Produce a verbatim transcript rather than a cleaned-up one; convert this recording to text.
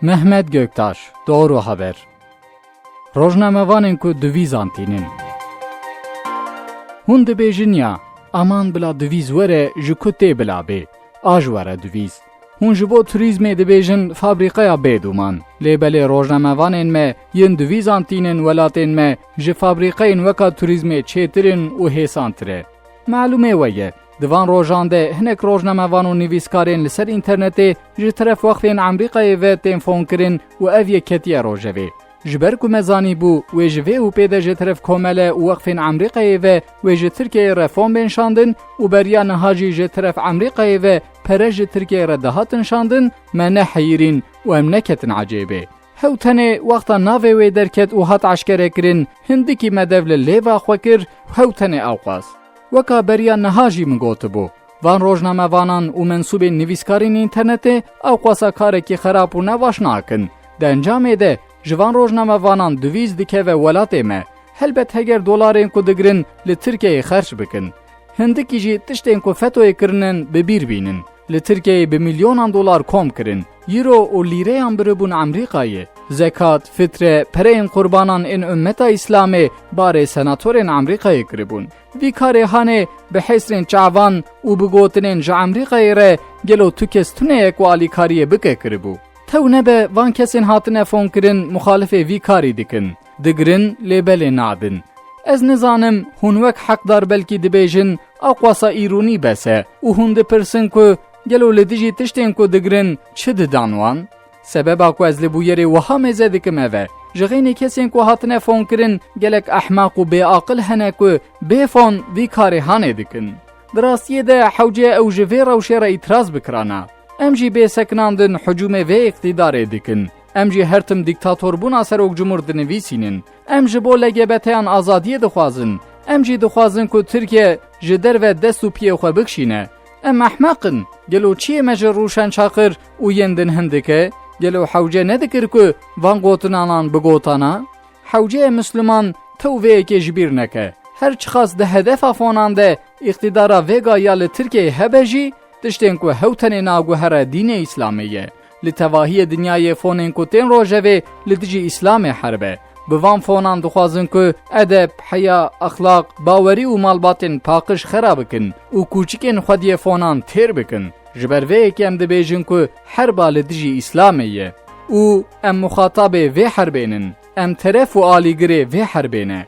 Mehmet Göktaş, Doğru Haber. Rojnamevanên ku divîzan tînin. Hûn dibêjin ya, aman bila divîz were, ji ku tê bila bê. A ji were divîz. Hûn ji bo turîzmê dibêjin fabrîqeya bêdûman. Lê belê rojnamevanên me yên divîzan tînin welatên me ji fabrîqeyên weka turîzmê çêtir in û hêsantir e. Malûmê we ye, di van rojan de hinek rojnamevan û nivîskarên li ser înternetê ji teref wexfên Emrîkayê ve tên fonkirin û ev yek ketiye rojevê. Ji ber ku me zanîbû wê ji vê û pê de ji teref komele û wexfên Emrîkayê ve wê ji Tirkiyeyê re fon bên şandin û beriya niha jî ji teref Emrîkayê ve pere ji Tirkiyeyê re dihatin şandin, me neheyirîn û em neketin ecêbê. Hew tenê wexta navê wê derket û hat eşkerekirin, hindikî me dev li lêva xwe kir, hew tenê ewqas. Weka beriya niha jî min gotibû, van rojnamevanan û mensûbên nivîskarên înternetê ewqasa karekî xerab û nebaş nakin. Di encamê de ji van rojnamevanan divîz dikeve welatê me. Helbet heger dolarên ku digirin li Tirkiyeyê xerc bikin. Hindikî jî tiştên ku fetoyê kirinin bi bîr bînin. Li Tirkiyeyê bi milyonan dolar kom kirin. Euro û lîreyan biribûn Emrîkayê. Zekat, fitre, pereyên qurbanan ên ummeta Îslamê barê senatorên Emrîkayê kiribûn. Vî karê hanê bi hêsrên çavan û bi gotinên ji Emrîkayê re gelo tu kes tune ye ku alîkariyê bike kiribû. Tew nebe van kesên hatine fonkirin muxalifê vî karî dikin. Digirin lê belê nadin. Ez nizanim hûn wek heqdar belkî dibêjin ewqasa îronî bes e û hûn dipirsin ku gelo li dijî tiştên ku digirin çi didan wan? Sebeba ku ez li bûyerê wiha mêze dikim ev e. Ji xeynî kesên ku hatine fonkirin gelek ehmeq û bêaqil hene ku bê fon vî karê hanê dikin. Di rastiyê de hewce ew ji vê rewşê re îtiraz bikirana. Em jî bê sekinandin hicûmê vê îqtîdarê dikin. Em jî her tim dîktatorbûna serokcumhur dinivîsînin. Em ji bo L G B T'yan azadiyê dixwazin. Em jî dixwazin ku Tirkiye ji derve dest û piyê xwe bikişîne. Em ehmeq in. Gelo çiyê me ji Rûşen Çakir û yên din hindik e? Gelo hewce nedikir ku van gotinanan bigotana? Hewceyê Misliman tew vê yekê ji bîr neke. Her çiqas di hedefa fonan de îqtîdara vêga ya li Tirkiyeyê hebe jî, tiştên ku hew tenê naguhere dînê Îslamê ye. Li tevahiyê dinyayê fonên ku tên rojevê li dijî Îslamê herb e. Bi van fonan dixwazin ku edeb, heya, exlaq, bawerî û malbatên paqij xera bikin û kûçikên xwediyê fonan têr bikin. Ji ber vê yekê em dibêjin ku herba li dijî Îslamê ye û em muxatabê vê herbê nin. Em teref û alîgirê vê herbê ne.